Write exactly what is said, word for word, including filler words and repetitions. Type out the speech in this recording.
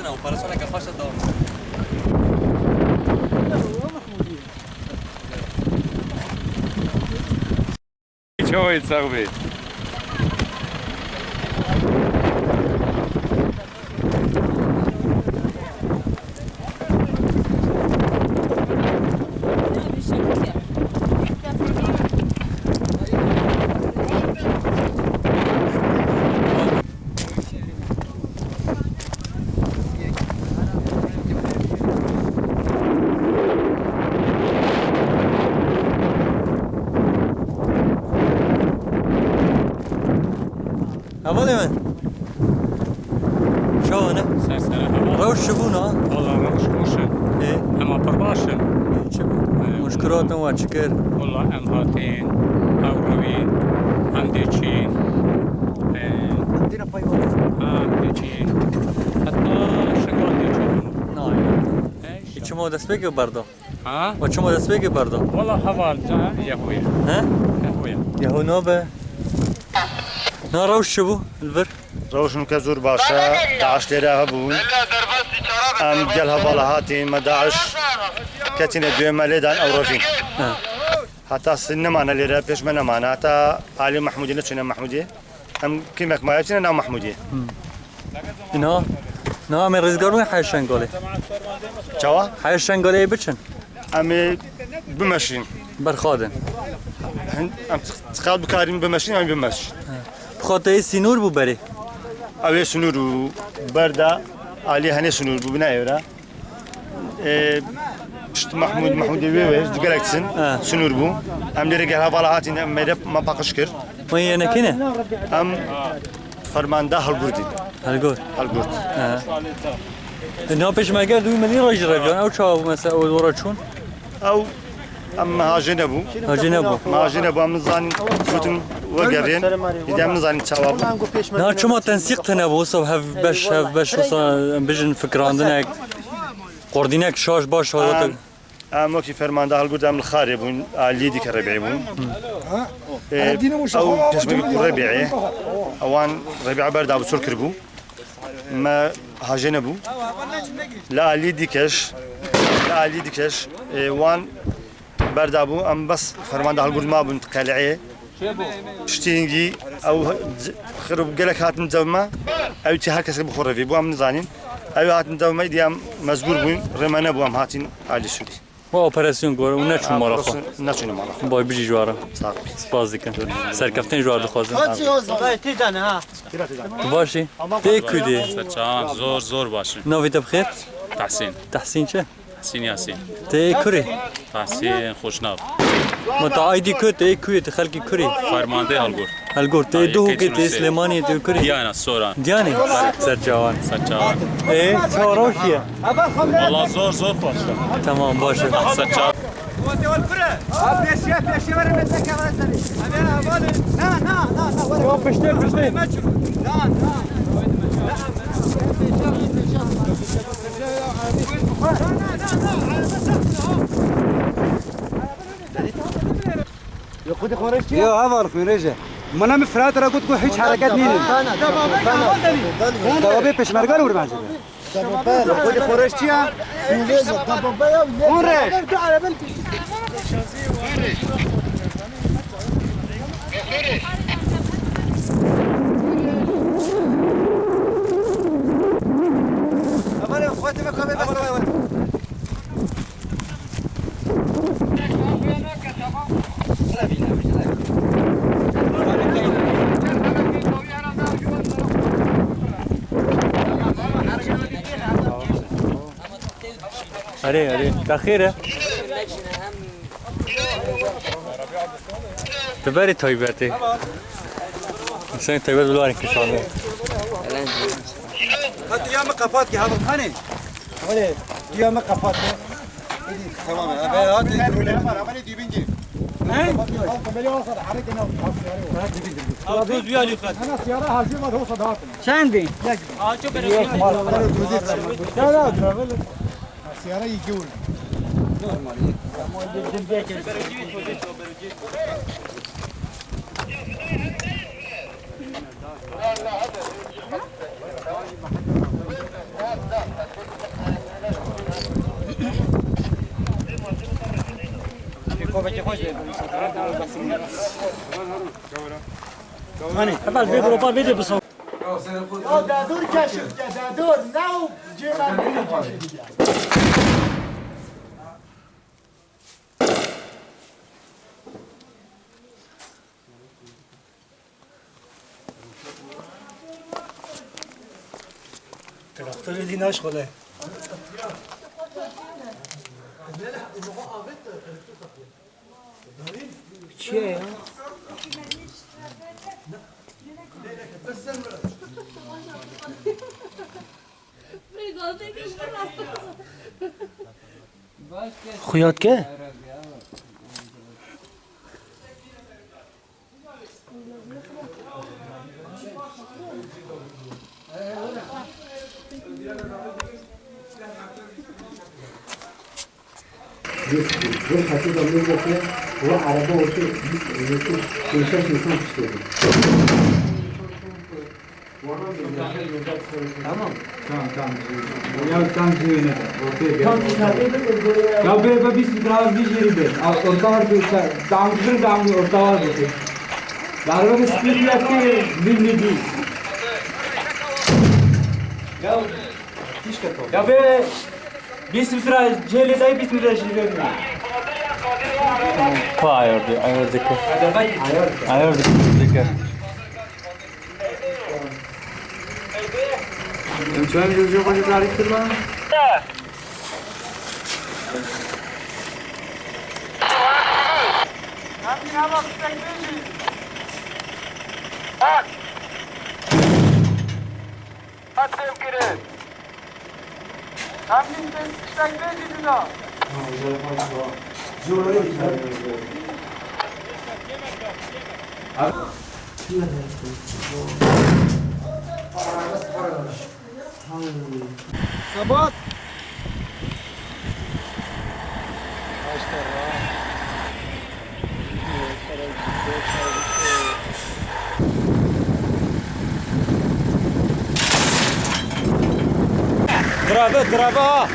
Operasyoneke xweş e, dewam e. Çawê sax bê. Hevalê min. Çawa ne? Ser sere heval. Rewş çi bû na? Wala rewş xweş e. Ê? Hema pir baş e. Ê, çi bû? Ê, muşkilatin we çi kir? Wala em hatin, ew rewîn, em dê çîn. Ê, ha, em dê çîn. Heta Şingal dê çîn. Nayê. Ê, işte. Çima destpêkê berda? Ha? We çima destpêkê berda? Wala heval ca yehoye. He? Yehoye. Yeho nabe? Na rewş çi bû li vir? Rewş nûke zor baş e. Daiş lêre hebûn. Em gel hevala hatîn, me Daiş ketîne duyê me lê dan ew revîn. He. Heta sin nemane lêre, pêş me nemane. Heta Alî Mehmûdî neçûne Mehmûdî. Em kîmek maye biçine nav Mehmûdiyê. Hmm. Niha, niha em ê rizgar bûn heya Şengalê. Çawa? Heya Şengalê biçin. Em ê bimeşîn. Berxadin. Hin-, em çi-, çiqas bikarîn bimeşîn, em bimeşîn. He. Bi xwe te yê sînor bû berê? Ew ê sînor bû. Berda alî henê sînor bû, bine êvra. Ê, pişt Mehmûd, Mehmûdê wê wê, ji gelek disin, He. Sinûr bû. Em lêrê gel hevala hatîn, em mêre me paqij kir. Wê yê nekî ne? Em fermanda Helgurdîn. Helgur. Helgurd. He. E, niha pêşmerge du milî rojî reviyan, ew çawa bû mesela, ew dora çûn? Ew, em me hajê nebû. Hajê nebû. Me hajê nebû, em zanîn, gotin, wegerên. Îde em zanîn çawa bû. Na çima tensîq tune bû, wisa hev beş, hev beş, wisa em bijin fikrandinek. Qordînek şaş baş Em, hawata. Em wekî fermanda Helgurd em li Xarê bûn, a lî dîke Rebî bûn. Ê, ew pêşmergî ku Rebî, ewan Rebî berda bû, çor kiribû. Me hajê nebû. La alî dîkeş, la alî dîkeş, ê, wan berda bû, em bes fermanda Helgurd mabûn qeleyê. Piştî hingî ew c-, xirab gelek hatin dev me. Ew çi her kesek bi xwe revî bû, em nizanîn. Ew hatin dev me, îdî em mecbûr bûn, rê me nebû, em hatîn alî Sûrî. We operasyon gor û neçûn mala xwe? Neçûne mala xwe. Bay bijî ji we re. Sağ ol. Spas dikim. Serkeftin ji we re dixwazim. Kaç yaz? Vay, tê dane ha. Tu baş î? Tê ku dê? Serçawan, zor, zor baş in. Navê te bi xêr? Tahsîn. Tahsîn çi? Tahsîn Yasîn. Tê kurî? Tahsîn Xweşnav. Ma te aydî ku, tê ku, tê xelkî kurî? Fermandê Helgur. Helgur, tê Duhokê, tê Silêmaniyê, tê kurî? Diyana, Soran. Diyanê? Serçawan. Serçawan. Ê, çawa rewşiye? Valla zor, zor xweş e. Tamam, baş e. Serçawan. Pêşiye, pêşiye verin, me tek heval serî. Na, na, na, na, were. Yo, piştê, piştê. Na, na. Yo, heval xwînrêje. Mana min Firat re got ku hiç hereket nînin. Dewabê pêşmerga li wir bence. Xwînrêje. Erê, erê. Te xêr e? Tu berê taybetê. Sen taybet bilarin kişanê. Hadi ya me kapat ki heval hani. Hani ya me kapat ki. Tamam ya. Be hadi. Hemen dibinci. Ne? Ana siyara hacı var olsa dağıtın. Çendi? Siyara yıkıyor. Normal. Hani, heval vê gropa vê de biso. Ya, dadur keşif, ya, dadur, ne o cêman keşif ya. Traktörü din aşk olay. Çiye ya? Xuyat ke? Vê xetê de min gotiye, we erebe ortê bîst, pênc şeş însan kuştiye. Tamam. Tamam, tamam. Ya tam cihê ne de. Ortaya gel. Ya be, be, bîst metre az bir jêrî be. Orta var bir, tam bir, tam bir orta var bir. Darbe bir split yaptı, bir, bir, bir. Ya, ya be, bîst metre cihê lê dayî, bîst metre jî lê. Pa ayar di, ayar dike. Ayar dike. Ayar dike. Em çawa em ji xwe jî tarîf kirine? Hat fêm kirin. Em jî tiştek bêjî dida. Sebat. Dirave, dirave ha.